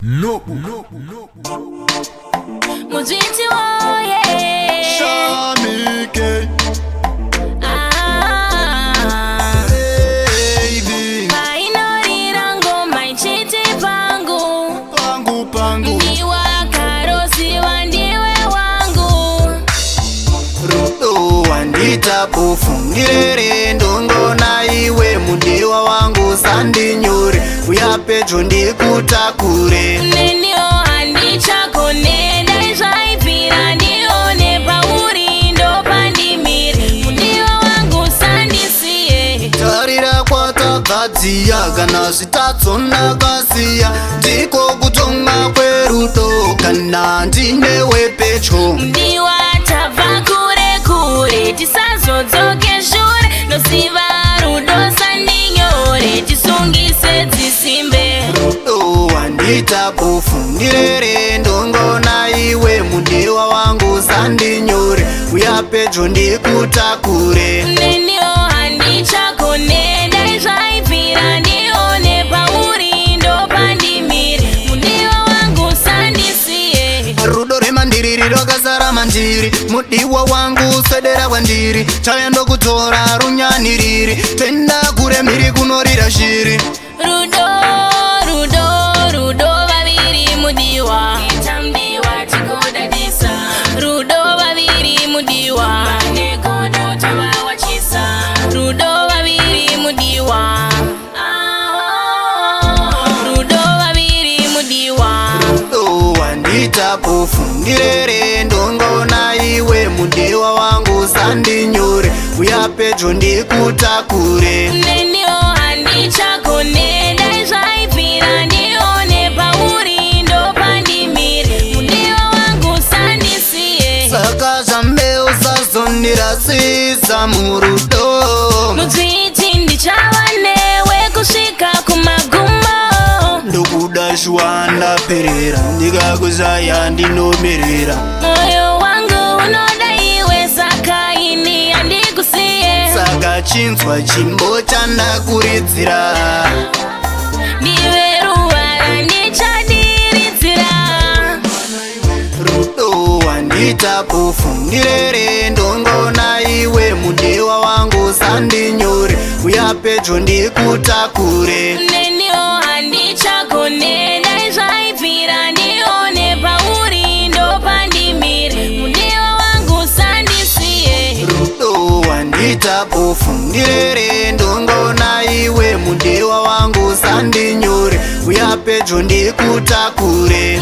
Nobu. Mudzviti woye. Shamike. Ah. Baby. Painorira ngoma ichiti pangu. Pangu pangu. Mudiwa karosiwa ndiwe wangu. Rudo wandiita bofu, ndirere ndongona iwe mudiwa wangu, sandinyore, uya pedyo ndikutakure. Neniwo handichagone, dai zvaibvira ndione pauri ndopandimire. Mudiwa wangu, sandisiye. Tarira kwatakadziya, kana zvitadzo ndakasiya, ndiko kutonga kwerudo kana ndinewe pedyo. Mudiwa, tabva kure kure, tisazodzoke shure. Nosiva rudo sandinyore, tisungise dzisimbe. Rudo wandiita bofu, ndirere ndongona iwe mudiwa wangu, sandinyore, uya pedyo ndikutakure. Neniwo handichagone, dai zvaibvira ndione pauri ndopandimire. Mudiwa wangu, sandisiye. Rudo rwemandiriri rwakazara mandiri, mudiwa wangu, swedera kwandiri, chauya ndokutora runyaniriri, tenda kure mhiri kunorira shiri. Rudo, rudo, rudo vaviri, mudiwa. Itamdiwa tikodadisa. Rudo vaviri, mudiwa. Negodo tovawachisa. Rudo vaviri, mudiwa. Ah, rudo vaviri, mudiwa. Rudo wandiita bofu, ndirere ndongona iwe mudiwa wangu, sandinyore, uya pedyo ndikutakure. Neniwo handichagone, dai zvaibvira ndione pauri ndopandimire. Mudiwa wangu, sandisiye. Saka zvambe usazondirasisa murudo. Mudzviti, ndichava newe kusvika kumagumo. Ndokuda shuwa, ndaperera, ndikakushaya ndinomerera. Moyo wangu unoda iwe, saka ini handikusiye. Saka chinzwa chimbo chandakuridzira. Ndiwe ruva randichadiridzira. Rudo wandiita bofu, ndirere ndongona iwe mudiwa wangu, sandinyore, uya pedyo ndikutakure. Neniwo handichagone, dai zvaibvira ndione pauri ndopandimire. Mudiwa wangu, sandisiye. Rudo wandiita bofu, ndirere ndongona iwe mudiwa wangu, sandinyore, uya pedyo ndikutakure.